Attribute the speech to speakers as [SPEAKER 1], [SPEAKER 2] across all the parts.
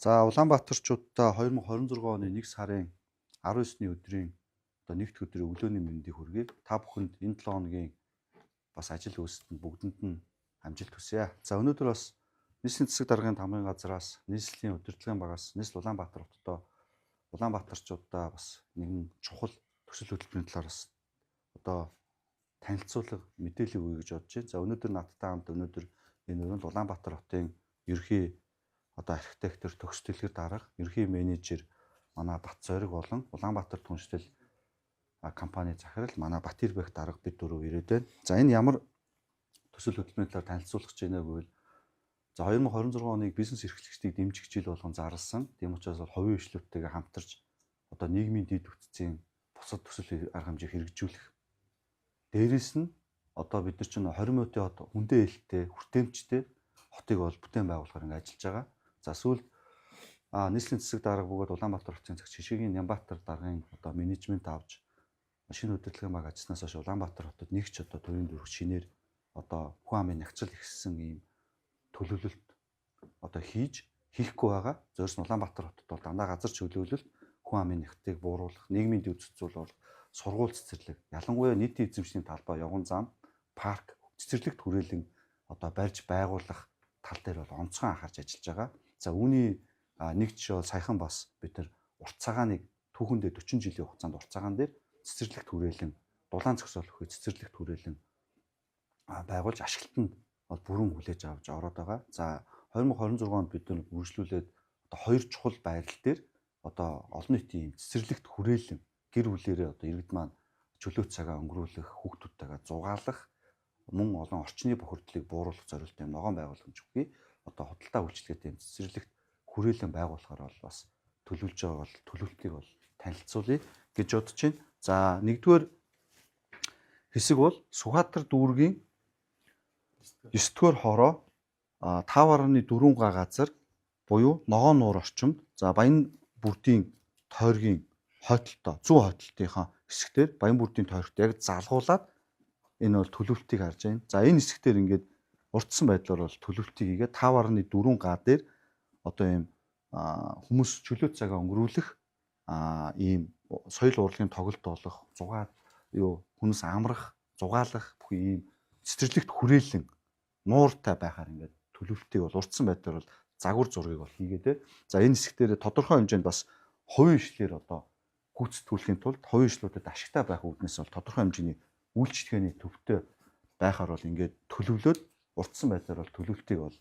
[SPEAKER 1] За Улаанбаатарчуудаа 2026 оны 1 сарын 19-ний өдрийн одоо нэгд өдрийн өглөөний мэндийг хүргэе. Та бүхэнд энэ 7 хоногийн бас ажил үйлсэнд бүгдэнд нь амжилт хүсье. За өнөөдөр бас нийслэлийн засаг даргын тамгын газраас, нийслэлийн удирдлагын багаас нийслэл Улаанбаатар хотдоо Улаанбаатарчуудаа бас нэгэн чухал төсөл хөтөлбөрийн талаар бас одоо танилцуулга мэдээлэл өгье гэж бодож байна. За өнөөдөр надтай хамт өнөөдөр энэ өрөөнд Улаанбаатар хотын ерөнхий одоо архитектор, төгс дэлгэр дарга, ерөнхий менежер манай Бат Зориг болон Улаанбаатар түншлэл компани захирал манай Батирбек дарга бид дөрөв ирээд байна. За энэ ямар төсөл хөтөлбөрийн талаар танилцуулах гэж байна гэвэл за 2026 оныг бизнес эрхлэгчдийг дэмжих жил болгон зарласан. Тийм учраас бол хувийн хвшлүүдтэйгээ хамтарч одоо нийгмийн дэд бүтцийн бусад төсөл арга хэмжээ хэрэгжүүлэх. Дээрээс нь одоо бид нар чинь 20 минутын хот хүндээ ээлтэй, хүртээмжтэй хотыг бол бүтээн байгуулахаар ингэ ажиллаж байгаа. За сүүлд нийслэлийн засаг дарга бөгөөд Улаанбаатар хотын цагч Шишигийн Нямбатар даргын одоо менежмент авч шинэ удирдлагын баг ажилласнаас хойш Улаанбаатар хотод нэг ч одоо төрийн дүүрэг шинээр одоо хүн амын нягцал ихссэн ийм төлөвлөлт одоо хийхгүй байгаа. Зөөрс нь Улаанбаатар хотод бол дандаа газар чөлөөлөлт, хүн амын нягтыг бууруулах, нийгмийн дэв зохицуул болох, сургууль цэцэрлэг, ялангуяа нийтийн эзэмшлийн талбай, явган зам, парк, цэцэрлэгт хүрээлэн одоо барьж байгуулах тал дээр бол онцгой анхаарч ажиллаж байгаа. За үүний нэг жишээ бол саяхан бас бид нар урт цагааныг түүхэндээ 40 жилийн хугацаанд урт цагаан дээр цэцэрлэгт хүрээлэн дулаан зогсоол өгөх цэцэрлэгт хүрээлэн байгуулж ашиглалтанд бол бүрэн хүлээж авч ороод байгаа. За 2026 онд бид нар үргэлжлүүлээд одоо хоёр чухал байрлал дээр одоо олон нийтийн цэцэрлэгт хүрээлэн гэр бүлэрээ одоо иргэд маань чөлөө цагаа өнгөрүүлэх, хүүхдүүдтэйгээ зугаалах, мөн олон орчны бохирдлыг бууруулах зорилттой ногоон байгууламж өгье. Одоо худалдаа үйлчилгээтэй юм цэцэрлэгт хүрээлэн байгуулахаар бол бас төлөвлөж байгаа бол төлөвлөлтийг бол танилцуулъя гэж бодож байна. За нэгдүгээр хэсэг бол Сүхбаатар дүүргийн 9-р хороо 5.4 га газар буюу ногоон нуур орчимд за Баян бүрдийн тойргийн хойдолтой зүүн хойдолтынхаа хэсэгтэр Баян бүрдийн тойрогт яг залгуулад энэ бол төлөвлөлтийг харж байна. За энэ хэсэгтэр ингээд урдсан байдлаар бол төлөвлөлтийг хийгээд 5.4 га дээр одоо ийм хүмүүс чөлөө цагаа өнгөрүүлэх ийм соёл урлагийн тоглолт болох, зугаа юу хүмүүс амрах, зугаалах бүх ийм цэцэрлэгт хүрээлэн нууртай байхаар ингээд төлөвлөлтийг бол урдсан байдлаар бол загвар зургийг бол хийгээд. За энэ хэсэгтэр тодорхой хэмжээнд бас хувийн ишлэлээр одоо гүйцэтгүүлэхийн тулд хувийн ишлүүдэд ашигтай байх үүднээс бол тодорхой хэмжээний үйлчилгээний төвтэй байхаар бол ингээд төлөвлөөд урдсан байдлаар бол төлөвлөлтийг бол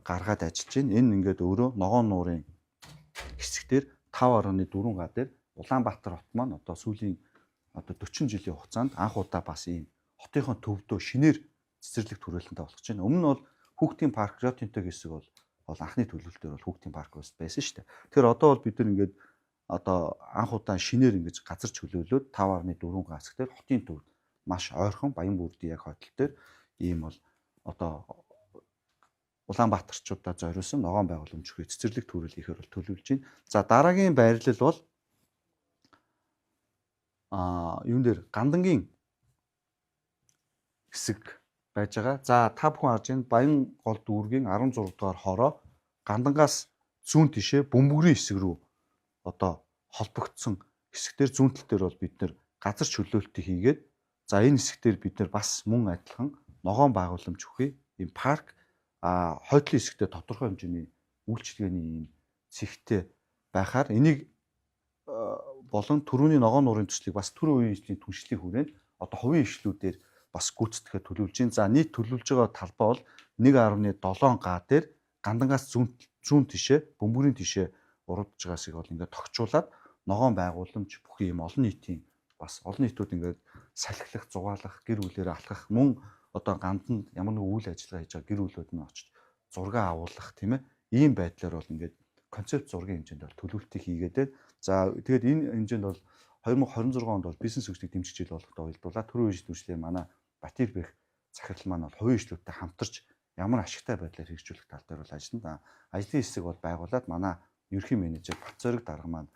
[SPEAKER 1] гаргаад ажиллаж байна. Энэ ингээд өөрөө ногоон нуурын хэсэгтэр 5.4 га дээр Улаанбаатар хот маань одоо сүүлийн одоо 40 жилийн хугацаанд анх удаа бас ийм хотынхоо төвдөө шинээр цэцэрлэгт хүрээлэнтэй болох гэж байна. Өмнө нь бол хүүхдийн парк Рио Тинто хэсэг бол анхны төлөвлөлтөөр бол хүүхдийн парк байсан шүү дээ. Тэгэхээр одоо бол бид нар ингээд одоо анх удаа шинээр ингэж газар чөлөөлөөд 5.4 га хэсэгтэр хотын төвд маш ойрхон Баян бүрдийн яг хойдол дээр ийм бол одоо Улаанбаатарчуудаа зориулсан ногоон байгууламж өгөх цэцэрлэг төрөл ихээр бол төлөвлөж байна. За дараагийн байрлал бол юун дээр Гандангийн хэсэг байж байгаа. За та бүхэн харж байна Баян гол дүүргийн 16 дугаар хороо Гандангаас зүүн тишээ Бөмбөрийн хэсэг рүү одоо холбогдсон хэсэг дээр зүүн тал дээр бол бид нэр газар чөлөөлтийг хийгээд за энэ хэсэг дээр бид нар бас мөн адилхан ногоон байгууламж өгье. Ийм парк хойдлын хэсэгтээ тодорхой хэмжээний үйлчилгээний ийм цэгтэй байхаар энийг болон түрүүний ногоон нуурын төслийг бас түр үеийн ижлийн түншлэлийн хүрээнд одоо хувийн ишлүүдээр бас гүйцэтгэхэд төлөвлөж байна. За нийт төлөвлөж байгаа талбай бол 1.7 га дээр Гандангаас зүүн тишээ, Бөмбөрийн тишээ урагдж байгаасыг бол ингээд тогтчуулаад ногоон байгууламж бүх ийм олон нийтийн бас олон нийтүүд ингээд салхилах, зугаалах, гэр бүлээрээ алхах, мөн одоо ганданд ямар нэг үйл ажиллагаа хийж байгаа гэр бүлүүд нь очиж зураг авуулах тийм ээ. Ийм байдлаар бол ингээд концепт зургийн хэмжээнд бол төлөвлөлтийг хийгээд байна. За тэгээд энэ хэмжээнд бол 2026 онд бол бизнес хөгжлийг дэмжих жил болохтой уялдуулаад түрүү үеийн түвшлээ манай Батирбек захирал маань бол хувийн ишлүүдтэй хамтарч ямар ашигтай байдлаар хэрэгжүүлэх тал дээр бол ажиллана. Ажлын хэсэг бол байгуулад манай ерөнхий менежер Батцориг дарга маань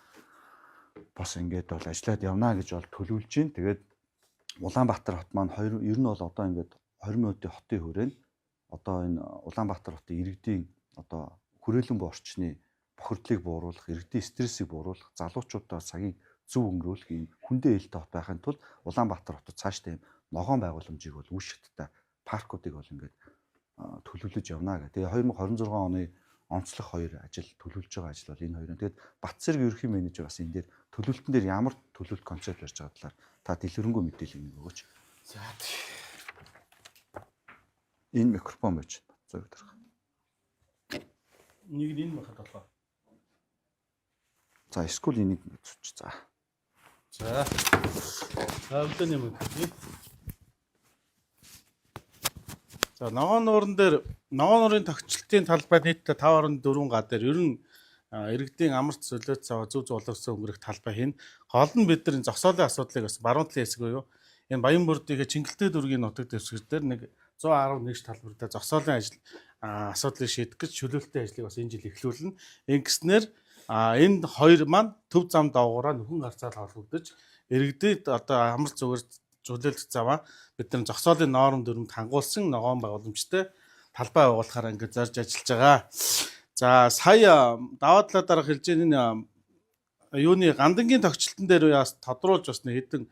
[SPEAKER 1] бас ингээд бол ажиллаад явна гэж бол төлөвлөж байна. Тэгээд Улаанбаатар хот маань ер нь бол одоо ингээд 20 минутын хотын хүрээнд одоо энэ Улаанбаатар хотын иргэдийн одоо хүрээлэн боо орчны бохирдлыг бууруулах, иргэдийн стрессийг бууруулах, залуучуудаа цагийг зөв өнгөрөөлөх ийм хүндээ ээлтэй хот байхын тулд Улаанбаатар хотод цаашдаа ийм ногоон байгууламжийг бол үе шаттай паркуудыг бол ингээд төлөвлөж явна гэх. Тэгээ 2026 оны онцлог хоёр ажил төлөвлөж байгаа ажил бол энэ хоёр. Тэгээд Батцэрэг ерөнхий менежер бас энэ дээр төлөвлөлтөн дээр ямар төлөвлөлт концепт барьж байгаа талаар та дэлгэрэнгүй мэдээлэл нэг өгөөч.
[SPEAKER 2] За.
[SPEAKER 1] Энэ микрофон байж Батцэрэг дарга.
[SPEAKER 2] Нэг нь энэ байхад болоо.
[SPEAKER 1] За эсвэл энийг зүч. За.
[SPEAKER 2] За. За өглөөний мэнд. За ногоон нууран дээр ногоон нуурын тогтчлтын талбай нийтдээ 5.4 га дээр ер нь иргэдийн амарч зөлөөц цаваа зөв зулгарсан өнгөрөх талбай хийн. Гол нь бид нар зогсоолын асуудлыг бас баруун талын хэсэг буюу энэ Баян бүрдийнхээ Чингэлтэй дүүргийн нутаг дэвсгэр дээр нэг 111 талбар дээр зогсоолын ажил асуудлыг шийдэх гэж чөлөөлтийн ажлыг бас энэ жил эхлүүлнэ. Ингэснээр энэ хоёр маань төв зам доогоороо нөхөн гарцаал холбогдож иргэдэд одоо амар зүгээр зөвлөлт заваа бид нар зогсоолын норм дүрмэд хангуулсан ногоон байгууламжтай талбай байгуулахаар ингээд зорж ажиллаж байгаа. За сая даваа талаа дарга хэлж энэ юуны гандангийн тогтчлтон дээр бас тодруулж бас нэг хэдэн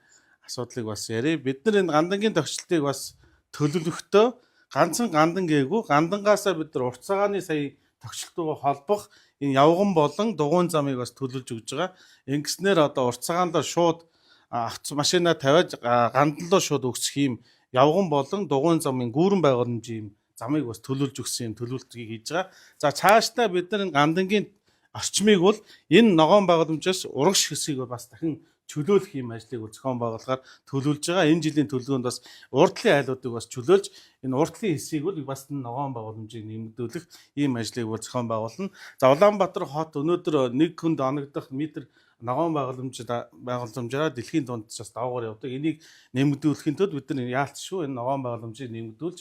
[SPEAKER 2] асуудлыг бас ярив. Бид нар энэ гандангийн тогтчлтыг бас төлөвлөхдөө ганцхан гандан гээгүй гандангаасаа бид нар урт цагааны сая тогтчлтуугаа холбох энэ явган болон дугуйн замыг бас төлөвлөж өгж байгаа. Ингэснээр одоо урт цагаандаа шууд авто машина тавиад гандан руу шууд өгсөх юм явган болон дугуйн замын гүүрэн байгууламжийн юм замыг бас төлөвлөж өгсөн юм төлөвлөлтийг хийж байгаа. За цаашдаа бид нар энэ гандангийн орчмыг бол энэ ногоон байгууламжаас урагш хэсгийг бас дахин чөлөөлөх юм ажлыг бол зохион байгуулахаар төлөвлөж байгаа. Энэ жилийн төлөвлөгөөнд бас урдлын айлуудыг бас чөлөөлж энэ урдлын хэсгийг бол бас энэ ногоон байгууламжийг нэмэгдүүлэх ийм ажлыг бол зохион байгуулна. За Улаанбаатар хот өнөөдөр нэг хүнд оногдох метр ногоон байгууламжаараа дэлхийн дундчаас доогоор явдаг. Энийг нэмэгдүүлэхийн тулд бид нар яалтчгүй энэ ногоон байгууламжийг нэмэгдүүлж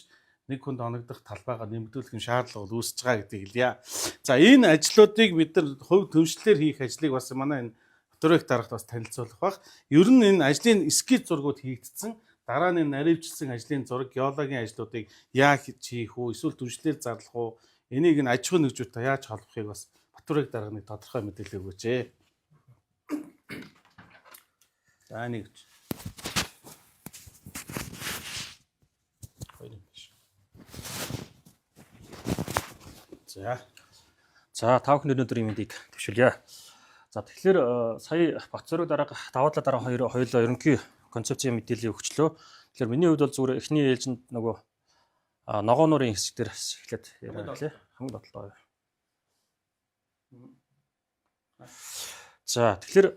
[SPEAKER 2] нэг хүнд оногдох талбайгаа нэмэгдүүлэх юм шаардлага бол үүсэж байгаа гэдгийг хэлье. За энэ ажлуудыг бид нар хувь түншлэлээр хийх ажлыг бас манай энэ Батүрэг дарагт бас танилцуулах бах. Ер нь энэ ажлын скет зургууд хийгдсэн. Дараа нь наривчлсан ажлын зураг, геологийн ажлуудыг яаж хийх үү, эсвэл түншлэлээр зарлах уу, энийг энэ аж ахуйн нэгжүүдтэй яаж холбохыг бас Батүрэг дарга нэг тодорхой мэдээлэл өгөөч. За нэг. Хоёр юм биш. За.
[SPEAKER 3] За та бүхэн өнөөдрийн мэндийг төвшүүлье. За тэгэхээр сая Батцөрөг дарга даваа талаа дарга хоёр хоёулаа ерөнхий концепцийн мэдээллийг өгчлөө. Тэгэхээр миний хувьд бол зүгээр эхний ээлжинд нөгөө ногоон нуурын хэсэг дээр эхлээд яриа лээ. Хамгийн бодлоо. За тэгэхээр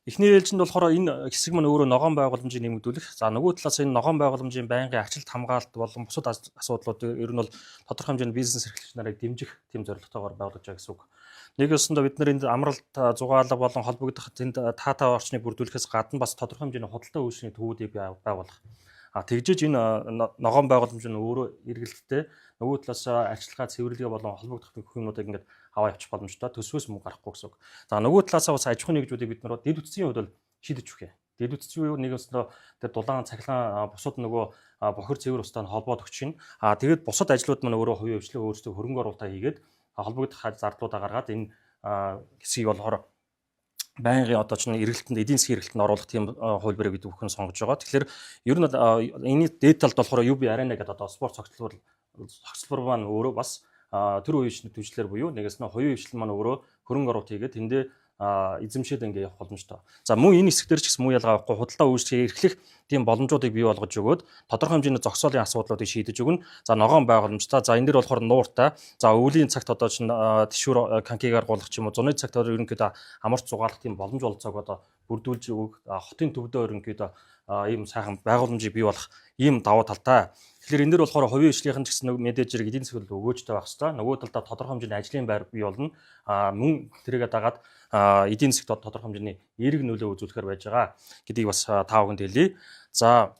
[SPEAKER 3] эхний ээлжинд болохоор энэ хэсэг маань өөрөө ногоон байгууламжийг нэмэгдүүлэх. За нөгөө талаас энэ ногоон байгууламжийн байнгын ажилт хамгаалалт болон бусад асуудлууд ер нь бол тодорхой хэмжээний бизнес эрхлэгч нарыг дэмжих тийм зорилготойгоор байгуулж байгаа гэсэн үг. Нэг ёсондоо бид нар энд амралт, зугаалга болон холбогдох тэнд таа орчныг бүрдүүлэхээс гадна бас тодорхой хэмжээний худалдаа үйлчилгээний төвүүдийг байгуулах. А тэгжиж энэ ногоон байгууламж нь өөрөө эргэлттэй нөгөө талаас ажиллагаа цэвэрлэгээ болон холбогдох бүх юмнуудыг ингээд аваа явчих боломжтой, төсвөөс мөнгө гарахгүй гэсэн үг. За нөгөө талаасаа бас аж ахуйн нэгжүүдийг бид нар дэд үтсийн хувьд бол шийдэж өгөх юм. Дэд үтсийн юу нэг өснөө тэр дулаан цахилгаан бусад нөгөө бохир цэвэр устай нь холбоод өгч чинь. А тэгээд бусад ажлууд маань өөрөө хувийн хвшлээ өөрсдөө хөрөнгө оруулалтаа хийгээд холбогдох зардлуудаа гаргаад энэ хэсгийг болохоор байнгын одоо чинь эргэлтэнд эдийн засгийн эргэлтэнд оруулах тийм хувилбарыг бид бүхэн сонгож байгаа. Тэгэхээр ер нь энэний дээд талд болохоор UB Arena гэдэг одоо спорт цогцлбор маань өөрөө бас төр үеийн төвчлэр буюу нэгээс нь хувийн хвшлэл маань өөрөө хөрөнгө оруулалт хийгээд тэндээ эзэмшээд ингээ явах боломжтой. За мөн энэ хэсэг дээр ч гэсэн муу ялгаа авахгүй худалдаа үйлчлэгээ эрхлэх тийм боломжуудыг бий болгож өгөөд тодорхой хэмжээний зогсоолын асуудлуудыг шийдэж өгнө. За ногоон байгууламжтай. За энэ дэр болохоор нууртай. За өвлийн цагт одоо чинь тэшүүр конкигаар гулгах ч юм уу зуны цагт ерөнхийдөө амарч зугаалах тийм боломж болцоог одоо бүрдүүлж өгөх, хотын төвдөө ерөнхийдөө ийм сайхан байгууламжийг бий болох ийм давуу талтай. Тэгэхээр энэ дэр болохоор хувийн хвшлийнхэн ч гэсэн нэг мэдээж зэрэг эдийн засаг өгөөжтэй байх хэвээр. Нөгөө талдаа тодорхой хэмжээний ажлын байр бий болно. Мөн тэрийгэ дагаад эдийн засагт тодорхой хэмжээний эерэг нөлөө үзүүлэхээр байж байгаа гэдгийг бас та бүхэнд хэлье. За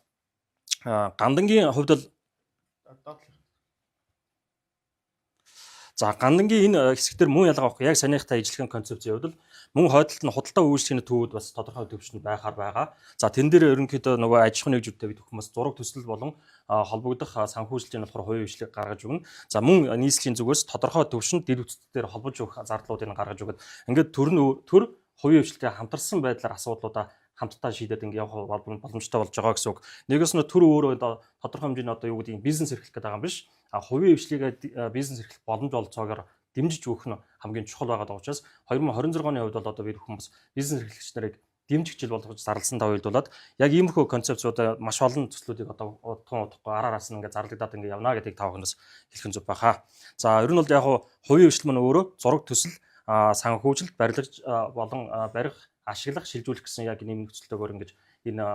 [SPEAKER 3] гандангийн хувьд бол За, Гандангийн энэ хэсэг дээр мөн ялгаа авахгүй яг санийхтай ижлэгэн концепцийн хувьд л мөн хойдолд нь худалдаа үйлчлэгийн төвүүд бас тодорхой төвшөнд байхаар байгаа. За, тэн дээр ерөнхийдөө нөгөө аж ахуйн нэгжүүдтэй бид бүхэн бас зураг төсөл болон холбогдох санхүүжилтийн болохоор хувийн хвшлийг гаргаж өгнө. За, мөн нийслэлийн зүгээс тодорхой төвшөнд дэд бүтцээр холбож өгөх зардлуудыг гаргаж өгöd. Ингээд төр нь төр хувийн хвшлтэй хамтарсан байдлаар асуудлуудаа хамтдаа шийдээд ингэ явах боломжтой болж байгаа гэсэн үг. Нэгээс нь төр өөрөө одоо тодорхой хэмжээний одоо юу гэдэг юм бизнес эрхлэх гэдэг байгаа юм биш. А хувийн хвшлигээ бизнес эрхлэх боломж олцоогоор дэмжиж өгөх нь хамгийн чухал байгаа учраас 2026 оны хувьд бол одоо бид бүхэн бас бизнес эрхлэгч нарыг дэмжих жил болгож зарласан та уйлдуулаад яг иймэрхүү концепцуудаа маш олон төслүүдийг одоо удахгүй удахгүй араараас нь ингээд зарлагдаад ингээд явна гэдгийг та бүхэндээс хэлэх нь зөв байхаа. За, ер нь бол яг хувийн хвшил маань өөрөө зураг төсөл, санхүүжилт, барилгаж болон барих, ашиглах, шилжүүлэх гэсэн яг ийм нөхцөлтэйгээр ингэж энэ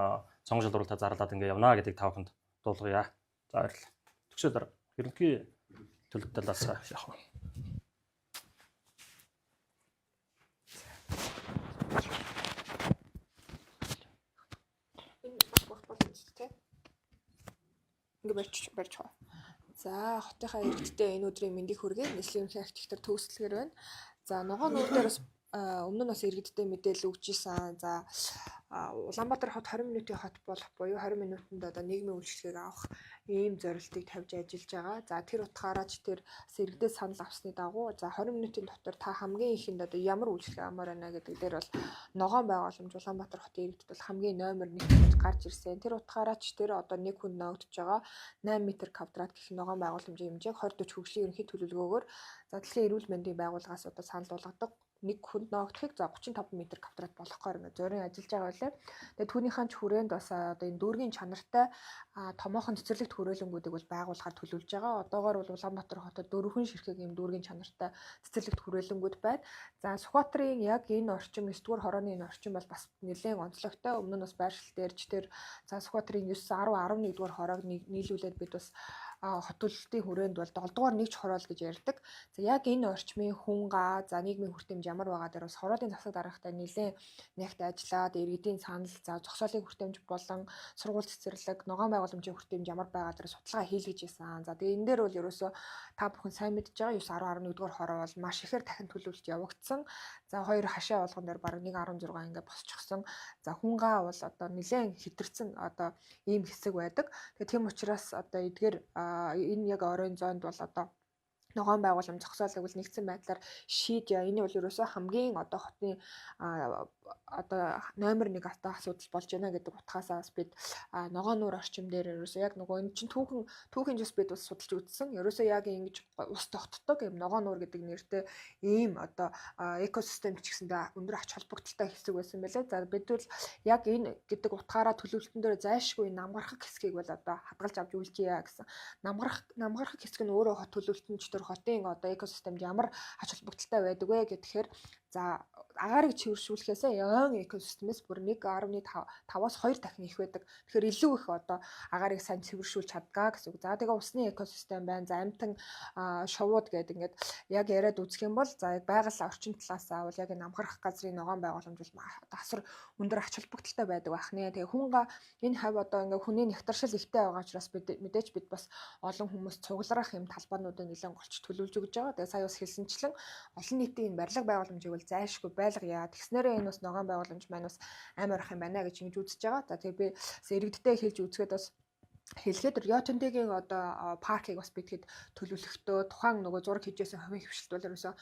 [SPEAKER 3] цохон шалруултаа зарлаад ингээд явна гэдгийг та бүхэнд дуулгая. За, баярлалаа. Төгсөө дараа ерөнхий төлөв талаас явах вэ?
[SPEAKER 4] Энэ бас болох боломжтой тий. Ингээ барьж барьж хаа. За, хотынхаа иргэдтэй энэ өдрийн мэндийг хүргэе. Нийслэлийн ерөнхий архитектор төгсөлгөр байна. За, ногоон нуур дээр бас өмнө нь бас иргэдтэй мэдээлэл өгч исэн. За, Улаанбаатар хот 20 минутын хот болох буюу 20 минутанд одоо нийгмийн үйлчилгээг авах ийм зорилтыг тавьж ажиллаж байгаа. За, тэр утгаараа ч тэр бас иргэдээс санал авсны дагуу за 20 минутын дотор та хамгийн ихэнд одоо ямар үйлчилгээ авмаар байна гэдэг дээр бол ногоон байгууламж Улаанбаатар хотын иргэдэд бол хамгийн номер 1 гэж гарч ирсэн. Тэр утгаараа ч тэр одоо нэг хүнд ногдож байгаа 8 м квадрат гэх ногоон байгууламжийн хэмжээг 20 40 хөгжлийн ерөнхий төлөвлөгөөгөөр за дэлхийн эрүүл мэндийн байгууллагаас одоо санал болгодог нэг хүнд ноогдохыг за 35 м квадрат болгохоор ингээд зорин ажиллаж байгаа байлаа. Тэгээ түүнийхэн ч хүрээнд бас одоо энэ дүүргийн чанартай томоохон цэцэрлэгт хүрээлэнгүүдийг бол байгуулахаар төлөвлөж байгаа. Одоогоор бол Улаанбаатар хотод дөрвөн ширхэг ийм дүүргийн чанартай цэцэрлэгт хүрээлэнгүүд байна. За, Сүхбаатарын яг энэ орчим 9 дугаар хорооны энэ орчим бол бас нэлээд онцлогтой. Өмнө нь бас байршил дээрч тэр за Сүхбаатарын 9, 10, 11 дугаар хороог нийлүүлээд бид бас хот төлөлтийн хүрээнд бол 7 дугаар нэгж хороол гэж ярьдаг. За, яг энэ орчмын хүнга, за нийгмийн хүртээмж ямар байгаа дээр бас хороолын засаг даргатай нэлээд нэгт ажиллаад иргэдийн санал, за зогсоолын хүртээмж болон сургууль цэцэрлэг, ногоон байгууламжийн хүртээмж ямар байгаа дээр судалгаа хийлгэж байсан. За, тэгээ энэ дээр бол ерөөсөө та бүхэн сайн мэдж байгаа 9, 10, 11 дугаар хороо бол маш ихээр дахин төлөвлөлт явагдсан. За, хоёр хашаа болгон дээр бараг 1.16 ингээ босчихсон. За, хүнга бол одоо нэлээд хэтэрсэн одоо ийм хэсэг байдаг. Тэгээ тийм учраас одоо эдгээр энэ яг оройн зоонд бол одоо ногоон байгууламж зогсоолыг бол нэгдсэн байдлаар шийдье. Энэ бол ерөөсөө хамгийн одоо хотын одоо номер 1 одоо асуудал болж байна гэдэг утгаасаа бас бид ногоон нуур орчим дээр ерөөсөө яг нөгөө энэ чинь түүхэн жис бид бас судалж үзсэн. Ерөөсөө яг ингэж ус тогтдог юм ногоон нуур гэдэг нэртэй ийм одоо экосистем ч гэсэндээ өндөр ач холбогдолтой хэсэг байсан байлээ. За, бид бол яг энэ гэдэг утгаараа төлөвлөлтөн дээр зайлшгүй намгархаг хэсгийг бол одоо хадгалж авч үлджээ гэсэн. Намгархаг хэсэг нь өөрөө хот төлөвлөлтөнд ч тэр хотын одоо экосистемд ямар ач холбогдолтой байдаг вэ гэхээр за агаарыг чиглүүлэхээсээ ойн экосистемээс бүр 1.5-аас 2 дахин их байдаг. Тэгэхээр илүү их одоо агаарыг сайн цэвэршүүлж чадгаа гэсэн үг. За, тэгээ усны экосистем байна. За, амьтан шувууд гэдэг ингээд яг яриад үзэх юм бол за яг байгаль орчин талаас бол яг энэ намгарах газрын ногоон байгууламж бол асар өндөр ач холбогдолтой байдаг байх нэ. Тэгээ хүнга энэ хав одоо ингээд хүний нэгтаршил ихтэй байгаа учраас бид мэдээж бид бас олон хүмүүс цугларах юм талбайнуудыг нэлээд голч төлөвлөж өгж байгаа. Тэгээ сая бас хэлсэнчлэн олон нийтийн энэ барилга байгууламжийг бол зайлшгүй байлгая. Тэгснээрээ энэ бас ногоон байгууламж маань бас амар ах юм байна гэж ингэж үзэж байгаа. За, тэгээ би бас иргэдтэй хэлж үзэхэд бас хэлэхэд Рио Тинтогийн одоо паркийг бас бид хэд төлөвлөхдөө тухайн нөгөө зураг хийжсэн хувийн хвшилт бол ерөөсөө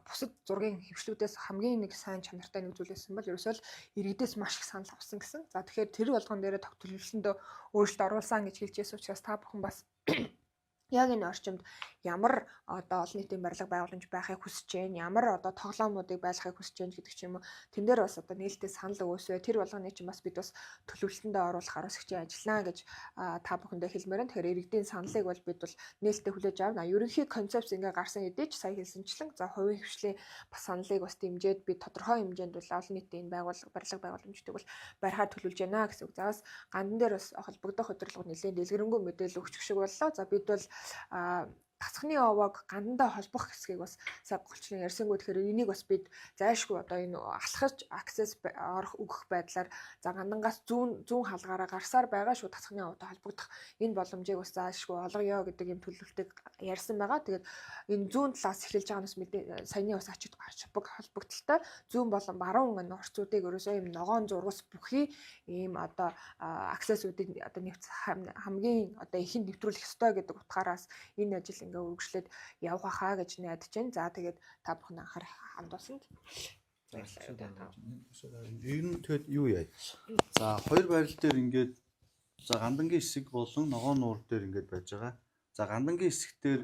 [SPEAKER 4] бусад зургийн хвшлүүдээс хамгийн нэг сайн чанартай нэг зүйл байсан бол ерөөсөө л иргэдээс маш их санал авсан гэсэн. За, тэгэхээр тэр болгон дээрээ төлөвлөлтөндөө өөрчлөлт оруулсан гэж хэлж байсан учраас та бүхэн бас яг энэ орчимд ямар одоо олон нийтийн барилга байгууламж байхыг хүсэж байна, ямар одоо тоглоомнуудыг байлгахыг хүсэж байна гэдэг ч юм уу. Тэн дээр бас одоо нээлттэй санал өгөөсэй. Тэр болгоны чинь бас бид бас төлөвлөлтөндөө оруулахаар бас хичээн ажиллана гэж та бүхэндээ хэлмээр байна. Тэгэхээр иргэдийн саналыг бол бид бол нээлттэй хүлээж авна. Ерөнхий концепц ингээ гарсан хэдий ч сая хэлсэнчлэн за хувийн хвшлийн бас саналыг бас дэмжиж бид тодорхой хэмжээнд бол олон нийтийн энэ байгууллага барилга байгууламжуудыг бол барихаар төлөвлөж байна гэсэн үг. За, бас гандан дээр бас холбогдох удирдлага нэлээд дэлгэрэнгүй мэдээлэл өгчих шиг боллоо. За, бид бол Тасхны овоог гандандаа холбох хэсгийг бас сая голчлон ярьсангүй. Тэгэхээр энийг бас бид зайлшгүй одоо энэ алхаж access орох өгөх байдлаар за гандангаас зүүн зүүн хаалгаараа гарсаар байгаа шүү тасхны овоотой холбогдох энэ боломжийг бас зайлшгүй олгоё гэдэг юм төлөвлөлтийг ярьсан байгаа. Тэгээд энэ зүүн талаас эхэлж байгаа нь бас мэдээ саяны бас ач холбогдолтой зүүн болон баруун энэ орцуудыг ерөөсөө ийм ногоон зургас бүхий ийм одоо access уудыг одоо хамгийн одоо ихэнд нэвтрүүлэх ёстой гэдэг утгаараас энэ ажил ингээ үргэлжлээд явах хаа гэж найдаж байна. За, тэгээд та бүхэн анхаарал хандуулсанд баярлалаа.
[SPEAKER 1] Ер нь тэгэд юу яа. За, хоёр байрал дээр ингээд, за, Гандангийн хэсэг болон Ногоон нуур дээр ингээд байж байгаа. За, Гандангийн хэсэг дээр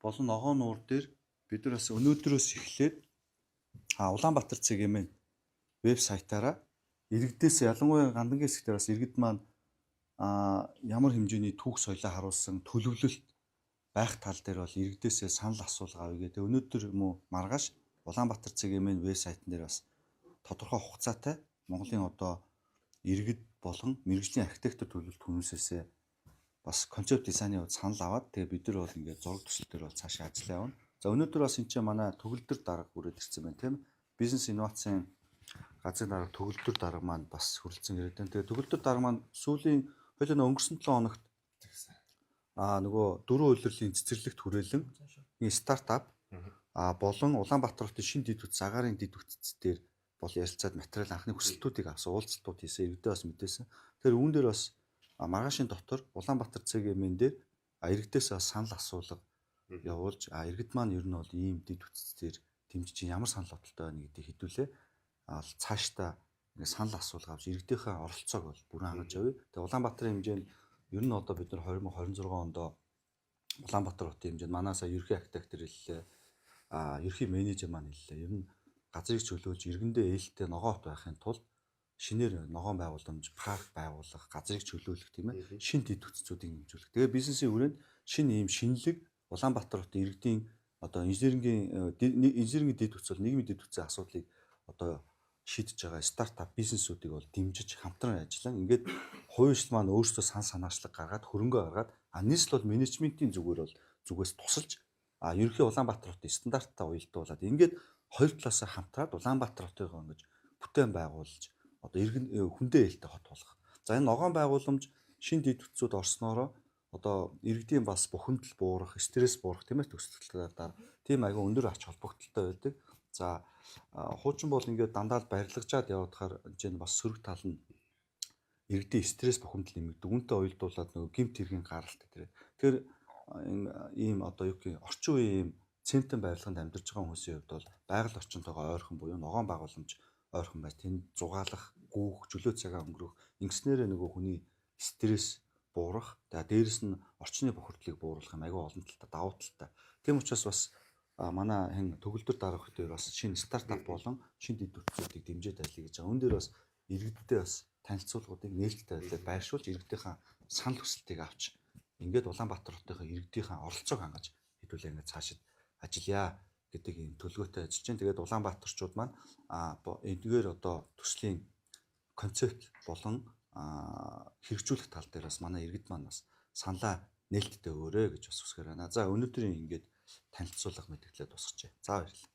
[SPEAKER 1] болон Ногоон нуур дээр бид нар бас өнөөдрөөс эхлээд Улаанбаатар цэг mn вебсайтаараа иргэдээс, ялангуяа Гандангийн хэсэг дээр бас иргэд маань ямар хэмжээний түүх соёлоо харуулсан төлөвлөлт байх тал дээр бол иргэдээсээ санал асуулга авъя гэдэг. Өнөөдөр юм уу маргааш Улаанбаатар цэг mn вебсайтн дээр бас тодорхой хугацаатай Монголын одоо иргэд болон мэргэжлийн архитектор төлөвлөлт хүмүүсээсээ бас концепт дизайны хувьд санал аваад, тэгээ бид нар бол ингээд зураг төсөл дээр бол цаашаа ажиллаа явна. За, өнөөдөр бас энэ чинь манай төгөлдөр дарга хүрээд ирсэн байна, тийм ээ. Бизнес инновацийн газрын дарга төгөлдөр дарга маань бас хүрэлцэн ирээд байна. Тэгээ төгөлдөр дарга маань сүүлийн хоёулаа өнгөрсөн 7 хоногт нөгөө дөрвөн улирлын цэцэрлэгт хүрээлэн стартап болон Улаанбаатар хотын шинэ дэд бүтц, агаарын дэд бүтц дээр бол ярилцаад материал анхны хүсэлтүүдийг авсан, уулзалтууд хийсэн, иргэдээ бас мэдээсэн. Тэгэхээр үүн дээр бас маргаашийн дотор Улаанбаатар цэг mn дээр иргэдээс бас санал асуулга явуулж, иргэд маань ер нь бол ийм дэд бүтц дээр дэмжиж ямар санал бодолтой байна гэдгийг хэдүүлээ. Цаашдаа ингээ санал асуулга авч иргэдийнхээ оролцоог бол бүрэн хангаж явъя. Тэгээ Улаанбаатарын хэмжээнд ер нь одоо бид нар 2026 онд Улаанбаатар хотын хэмжээнд манай сая ерөнхий архитектор хэллээ. Ерөнхий менежер маань хэллээ. Ер нь газрыг чөлөөлж иргэндээ ээлтэй ногоон хот байхын тулд шинээр ногоон байгууламж, парк байгуулах, газрыг чөлөөлөх, тийм ээ, шинэ дэд бүтцүүдийг нэмжүүлэх. Тэгээ бизнесийн хүрээнд шинэ ийм шинэлэг Улаанбаатар хотын иргэдийн одоо инженерингийн дэд бүтц бол нийгмийн дэд бүтцийн асуудлыг одоо шийдэж байгаа стартап бизнесүүдийг бол дэмжиж хамтран ажиллан ингээд хувийн хвшил маань өөрсдөө сан санаачлаг гаргаад, хөрөнгө гаргаад, нийслэл бол менежментийн зүгээр бол зүгээс тусалж, ерөнхий Улаанбаатар хотын стандарттай уялдуулаад ингээд хоёр талаасаа хамтраад Улаанбаатар хотыг ингэж бүтээн байгуулж одоо иргэн хүндээ ээлтэй хот болох. За, энэ ногоон байгууламж, шинэ дэд бүтцүүд орсноороо одоо иргэдийн бас бухимдал буурах, стресс буурах, тийм ээ, төсөлтөөр дараа тийм айгүй өндөр ач холбогдолтой байдаг. За, хуучин бол ингээд дандаа л барилгажаад явуудахаар энэ бас сөрөг тал нь иргэдийн стресс, бухимдал нэмэгдэг. Үүнтэй уялдуулаад нөгөө гэмт хэргийн гаралт тэр. Тэгэхээр энэ ийм одоо юу гэх орчин үеийн ийм цементэн барилганд амьдарч байгаа хүмүүсийн хувьд бол байгаль орчинтойгоо ойрхон буюу ногоон байгууламж ойрхон байж тэнд зугаалах, гүүх, чөлөө цагаа өнгөрөх ингэснээрээ нөгөө хүний стресс буурах, тэгээ дээрэс нь орчны бохирдлыг бууруулах юм айгүй олон талтай, давуу талтай. Тийм учраас бас манай хэн төгөлдөр дарга дээр бас шинэ стартап болон шинэ дэд бүтцүүдийг дэмжиж ажиллая гэж байгаа. Үүн дээр бас иргэдтэй бас танилцуулгуудыг нээлттэй байдлаар байршуулж иргэдийнхаа санал хүсэлтийг авч ингээд Улаанбаатар хотынхаа иргэдийнхаа оролцоог хангаж хэдүүлээ ингээд цаашид ажиллая гэдэг ийм төлөвлөгөөтэй ажиллаж байна. Тэгээд Улаанбаатарчууд маань эдгээр одоо төслийн концепт болон хэрэгжүүлэх тал дээр бас манай иргэд маань бас саналаа нээлттэй өгөөрэй гэж бас хүсгээр байна. За, өнөөдрийн ингээд танилцуулга мэдээлэлээ дуусгажээ. За, баярлалаа.